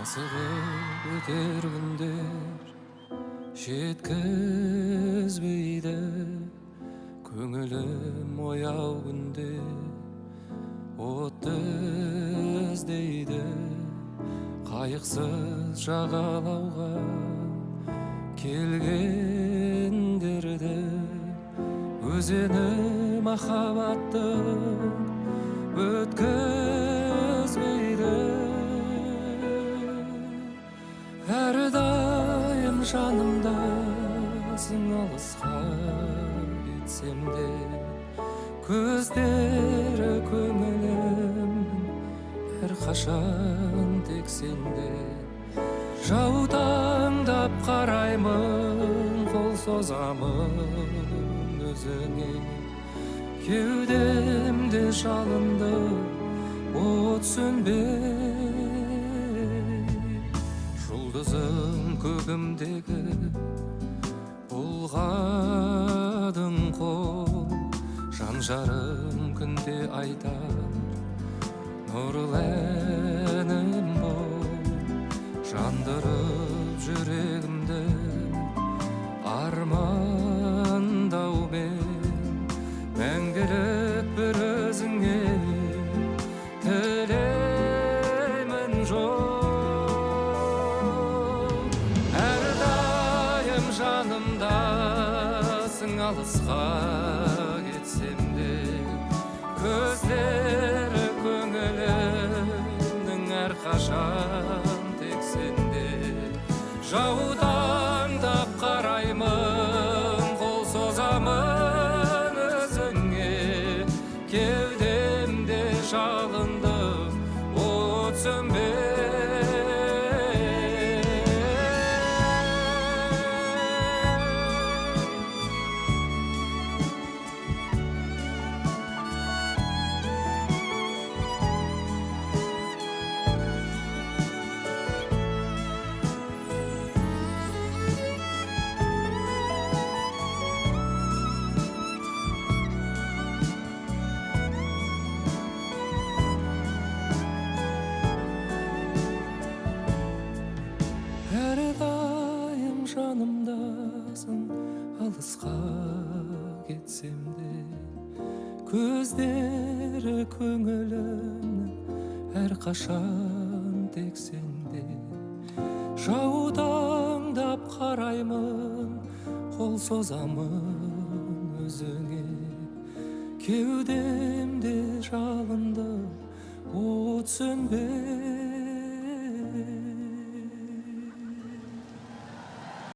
Асығып өтер күндер жеткізбейді, көңілім ояу күнде отты іздейді. Қайықсыз жағалауға келгендерді өзені махаббаттың өткізбейді. Әрдайым жанымдасың, алысқа кетсем де, көздері көңілімнің әрқашан тек сенде. Жаутаңдап қараймын, қол созамын өзіңе, кеудемде жалынды от сөнбей. Жұлдызым көгімдегі бұлғадың қол, жан жарым күнде айтар нұрлы әнім бол. Жандырып жүрегімді армандаумен, мәңгілік бір өзіңе тілеймін жол. Әрдайым жанымдасың, алысқа кетсем де, көздері көңілімнің әрқашан тек сенде. Жаутаңдап қараймын, қол созамын өзіңе, кеудемде жалынды от сөнбей. Әрдайым жанымдасың, алысқа кетсем де, көздері көңілімнің әрқашан тек сенде. Жаутаңдап қараймын, қол созамын өзіңе, кеудемде жалынды от сөнбей.